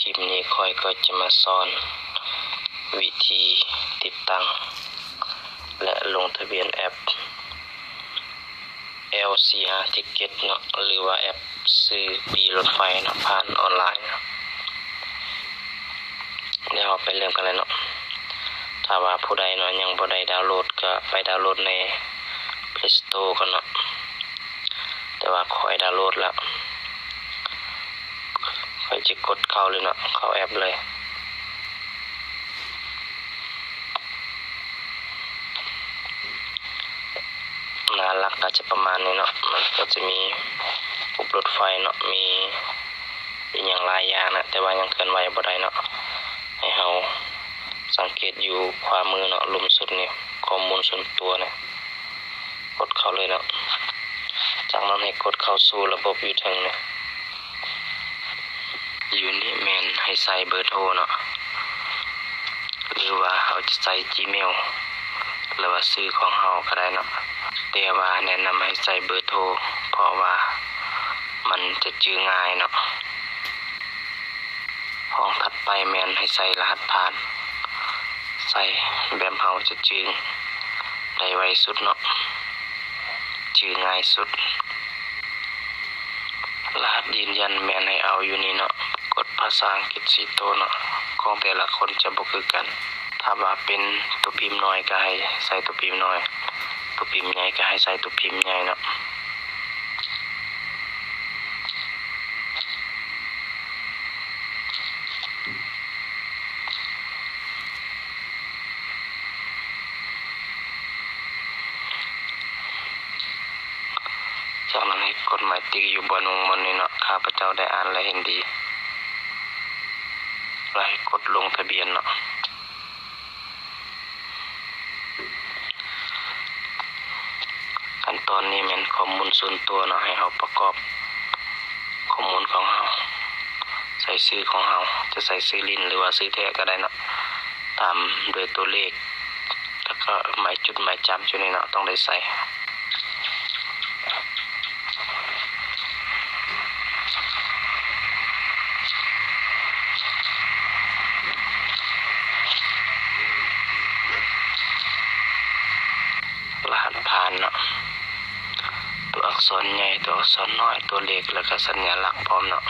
ຄລິບນີ້ຂ້ອຍກໍຈະມາສອນວິທີຕິດຕັ້ງ ແລະ ລົງທະບຽນແອັບ ແອວຊີອາ ທິກເກັດເນາະ ຫຼືວ່າແອັບຊື້ປີ້ລົດໄຟເນາະ ຜ່ານອອນລາຍເນາະ. ດຽວເຮົາໄປເລີ່ມກັນເລີຍເນາະ. ຖ້າວ່າຜູ້ໃດເນາະ ຍັງບໍ່ໄດ້ດາວໂຫຼດ ກໍໄປດາວໂຫຼດໃນ Play Store ກ່ອນເນາະ. ແຕ່ວ່າຂ້ອຍດາວໂຫຼດແລ້ວ ຂ້ອຍຈະກົດເຂົ້າເລີຍເນາະ ເຂົ້າແອັບເລີຍ. ໜ້າຫຼັກກໍຈະປະມານນີ້ເນາະ ມັນກໍຈະມີຮູບລົດໄຟເນາະ ມີອີ່ຫຍັງຫຼາຍຢ່າງນະ ແຕ່ວ່າຍັງເຄື່ອນໄຫວບໍ່ໄດ້ເນາະ. ໃຫ້ເຮົາສັງເກດຢູ່ຂວາມືເນາະ ລຸ່ມສຸດນີ້ ຂໍ້ມູນສ່ວນຕົວນະ ກົດເຂົ້າເລີຍເນາະ. ຈາກນັ້ນໃຫ້ກົດເຂົ້າສູ່ລະບົບຢູ່ເທິງນີ້ ຢູ່ນີ້ແມ່ນໃຫ້ໃສ່ເບີໂທເນາະ ຫຼືວ່າເຮົາຈະໃສ່ Gmail ຫຼືວ່າຊື່ຂອງເຮົາກໍໄດ້ເນາະ. ແຕ່ວ່າແນະນຳໃຫ້ໃສ່ເບີໂທ ເພາະວ່າມັນຈະຈື່ງ່າຍເນາະ. ຫ້ອງຖັດໄປແມ່ນໃຫ້ໃສ່ລະຫັດຜ່ານ ໃສ່ແບບເຮົາຈະຈື່ໄດ້ໄວສຸດເນາະ ຈື່ງ່າຍສຸດ. ລະຫັດຢືນຢັນແມ່ນໃຫ້ເອົາຢູ່ນີ້ເນາະ ກົດພາສາອັງກິດສີ່ໂຕເນາະ ຂອງແຕ່ລະຄົນຈະບໍ່ຄືກັນ. ຖ້າວ່າເປັນຕົວພິມນ້ອຍກໍໃຫ້ໃສ່ຕົວພິມນ້ອຍ ຕົວພິມໃຫຍ່ກໍໃຫ້ໃສ່ຕົວພິມໃຫຍ່ເນາະ. ຈາກນັ້ນໃຫ້ກົດໝາຍຕິກຢູ່ບ່ອນວົງມົນນີ້ເນາະ ຂ້າພະເຈົ້າໄດ້ອ່ານແລະເຫັນດີ ແລະ ໃຫ້ກົດລົງທະບຽນເນາະ. ຂັ້ນຕອນນີ້ແມ່ນຂໍ້ມູນສ່ວນຕົວເນາະ ໃຫ້ເຮົາປະກອບຂໍ້ມູນຂອງເຮົາ ໃສ່ຊື່ຂອງເຮົາ ຈະໃສ່ຊື່ຫຼິ້ນ ຫຼືວ່າຊື່ແທ້ກໍໄດ້ເນາະ ຕາມດ້ວຍຕົວເລກ ແລ້ວກໍໝາຍຈຸດໝາຍຈ້ຳຈຸດນີ້ເນາະ ຕ້ອງໄດ້ໃສ່. ລະຫັດຜ່ານເນາະ ຕົວອັກສອນໃຫຍ່ ຕົວອັກສອນນ້ອຍ ຕົວເລກ ແລ້ວກໍສັນຍາລັກພ້ອມເນາະ.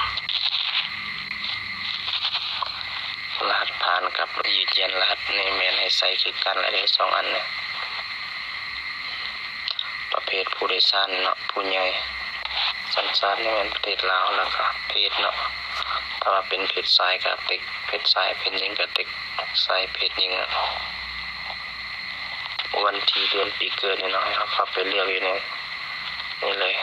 ລະຫັດຜ່ານກັບຢືນຢັນລະຫັດນີ້ແມ່ນໃຫ້ໃສ່ຄືກັນລະເດ້ ສອງອັນນີ້. ປະເພດຜູ້ໂດຍສານເນາະ ຜູ້ໃຫຍ່ ສັນຊາດນີ້ແມ່ນປະເທດລາວ ແລ້ວກໍເພດເນາະ ຖ້າວ່າເປັນເພດຊາຍກໍຕິກເພດຊາຍ ເພດຍິງກໍຕິກຊາຍ ເພດຍິງເນາະ. ວັນທີເດືອນປີເກີດນີ້ເນາະ ໃຫ້ເຮົາເຂົ້າໄປເລືອກຢູ່ໃນນີ້ເລີຍ.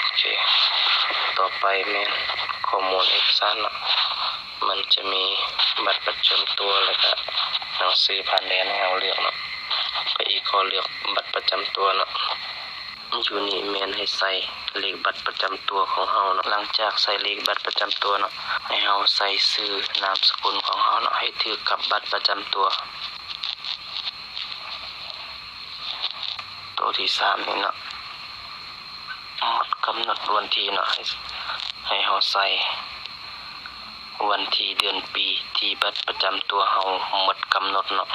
ໂອເຄ ຕໍ່ໄປແມ່ນຂໍ້ມູນເອກະສານເນາະ. ມັນຈະມີບັດປະຈຳຕົວ ແລ້ວກະໜັງສືຜ່ານແດນໃຫ້ເຮົາເລືອກເນາະ. ໄປອີກ ຂໍເລືອກບັດປະຈຳຕົວເນາະ. ຢູ່ນີ້ແມ່ນໃຫ້ໃສ່ເລກບັດປະຈຳຕົວຂອງເຮົາເນາະ. ຫຼັງຈາກໃສ່ເລກບັດປະຈຳຕົວເນາະ, ໃຫ້ເຮົາໃສ່ຊື່ນາມສະກຸນຂອງເຮົາເນາະ ໃຫ້ຖືກກັບບັດປະຈຳຕົວ. ໂຕທີສາມນີ້ເນາະ ໝົດກຳນົດວັນທີເນາະ, ໃຫ້ ໃຫ້ເຮົາໃສ່ວັນທີເດືອນປີທີ່ບັດປະຈຳຕົວເຮົາໝົດກຳນົດເນາະ.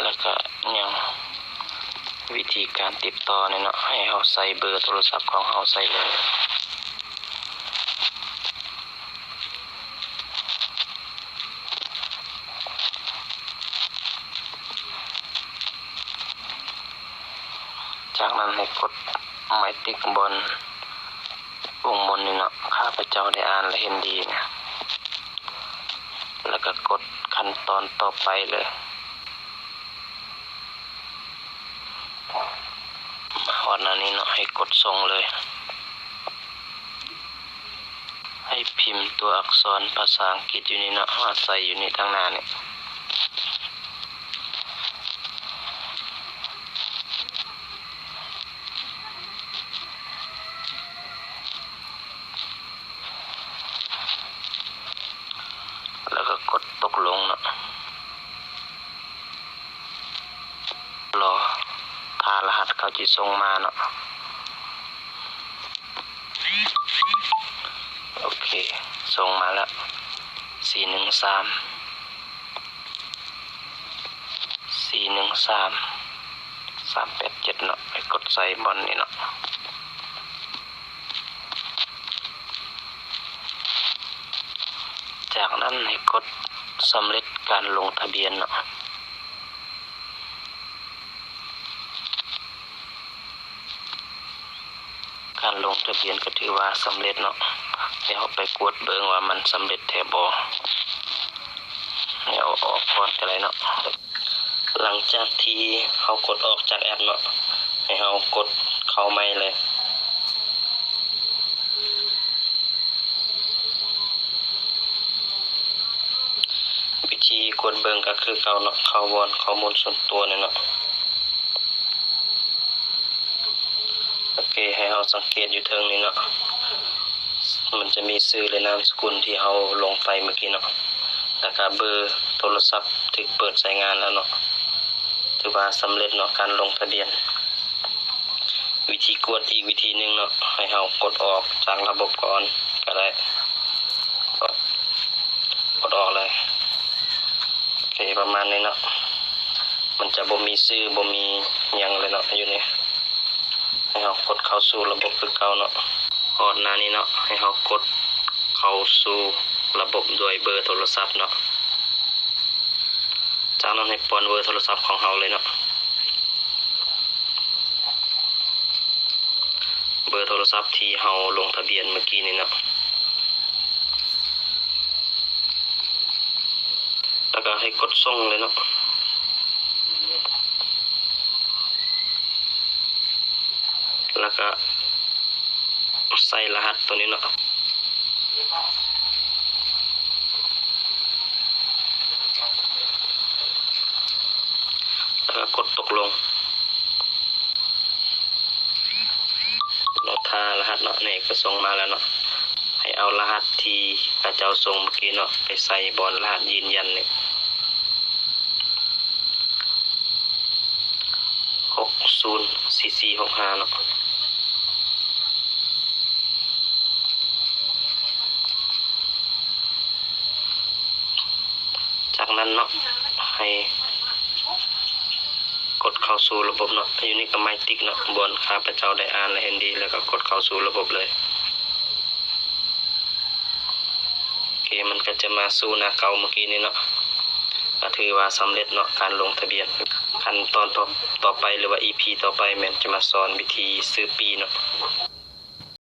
ແລ້ວກະຍັງວິທີການຕິດຕໍ່ນີ້ເນາະ, ໃຫ້ເຮົາໃສ່ເບີໂທລະສັບຂອງເຮົາໃສ່ເລີຍ. ຈາກນັ້ນໃຫ້ກົດໝາຍຕິກບ່ອນວົງມົນນີ້ເນາະ, ຂ້າພະເຈົ້າໄດ້ອ່ານແລະເຫັນດີນະ, ແລ້ວກໍກົດຂັ້ນຕອນຕໍ່ໄປເລີຍ. ມາຮອດໜ້ານີ້ເນາະ ໃຫ້ກົດສົ່ງເລີຍ. ໃຫ້ພິມຕົວອັກສອນພາສາອັງກິດຢູ່ນີ້ເນາະ ມາໃສ່ຢູ່ນີ້ທາງໜ້ານີ້. ແລ້ວກໍກົດຕົກລົງເນາະ. ລໍຖ້າລະຫັດເຂົາຊິສົ່ງມາເນາະ. ໂອເຄ ສົ່ງມາແລ້ວ ສີ່ໜຶ່ງສາມ ສີ່ໜຶ່ງສາມ ສາມແປດເຈັດເນາະ. ໃຫ້ກົດໃສ່ບ່ອນນີ້ເນາະ. ຈາກນັ້ນໃຫ້ກົດສຳເລັດການລົງທະບຽນເນາະ. ການລົງທະບຽນກໍຖືວ່າສຳເລັດເນາະ. ດຽວເຮົາໄປກວດເບິ່ງວ່າມັນສຳເລັດແທ້ບໍ່. ໃຫ້ເອົາອອກກ່ອນກໍໄດ້ເນາະ. ຫຼັງຈາກທີ່ເຮົາກົດອອກຈາກແອັບເນາະ, ໃຫ້ເຮົາກົດເຂົ້າໃໝ່ເລີຍ. ວິທີກວດເບິ່ງກໍຄືເກົ່າເນາະ, ເຂົ້າບ່ອນຂໍ້ມູນສ່ວນຕົວນີ້ເນາະ. ໂອເຄ, ໃຫ້ເຮົາສັງເກດຢູ່ເທິງນີ້ເນາະ, ມັນຈະມີຊື່ ແລະ ນາມສະກຸນທີ່ເຮົາລົງໄປເມື່ອກີ້ເນາະ, ແລ້ວກະເບີໂທລະສັບຖືກເປີດໃຊ້ງານແລ້ວເນາະ, ຖືວ່າສຳເລັດເນາະ ການລົງທະບຽນ. ວິທີກວດອີກວິທີໜຶ່ງເນາະ, ໃຫ້ເຮົາກົດອອກຈາກລະບົບກ່ອນກໍໄດ້. ກົດອອກເລີຍ. ໂອເຄ, ປະມານນີ້ເນາະ, ມັນຈະບໍ່ມີຊື່ ບໍ່ມີຫຍັງເລີຍເນາະ ຢູ່ນີ້. ໃຫ້ເຮົາກົດເຂົ້າສູ່ລະບົບຄືເກົ່າເນາະ. ຮອດໜ້ານີ້ເນາະ, ໃຫ້ເຮົາກົດເຂົ້າສູ່ລະບົບດ້ວຍເບີໂທລະສັບເນາະ. ຈາກນັ້ນໃຫ້ປ້ອນເບີໂທລະສັບຂອງເຮົາເລີຍເນາະ. ເບີໂທລະສັບທີ່ເຮົາລົງທະບຽນເມື່ອກີ້ນີ້ເນາະ, ແລ້ວກໍໃຫ້ກົດສົ່ງເລີຍເນາະ, ແລ້ວກໍໃສ່ລະຫັດໂຕນີ້ເນາະ. ແລ້ວກໍກົດຕົກລົງ. ລໍຖ້າລະຫັດເນາະ, ນີ້ກໍສົ່ງມາແລ້ວເນາະ. ໃຫ້ເອົາລະຫັດທີ່ເຂົາເຈົ້າສົ່ງເມື່ອກີ້ເນາະ ໄປໃສ່ບ່ອນລະຫັດຢືນຢັນນີ້ ຫົກສູນສີ່ສີ່ຫົກຫ້າເນາະ. ຈາກນັ້ນເນາະ, ໃຫ້ກົດເຂົ້າສູ່ລະບົບເນາະ. ຢູ່ນີ້ກໍໝາຍຕິກເນາະ, ບ່ອນຂ້າພະເຈົ້າໄດ້ອ່ານ ແລະ ເຫັນດີ ແລ້ວກໍກົດເຂົ້າສູ່ລະບົບເລີຍ. ໂອເຄ, ມັນກໍຈະມາສູ່ໜ້າເກົ່າເມື່ອກີ້ນີ້ເນາະ, ກໍຖືວ່າສຳເລັດເນາະ ການລົງທະບຽນ. ຂັ້ນຕອນຕໍ່ ຕໍ່ໄປ ຫຼືວ່າ ອີພີ ຕໍ່ໄປ ແມ່ນຈະມາສອນວິທີຊື້ປີ້ເນາະ.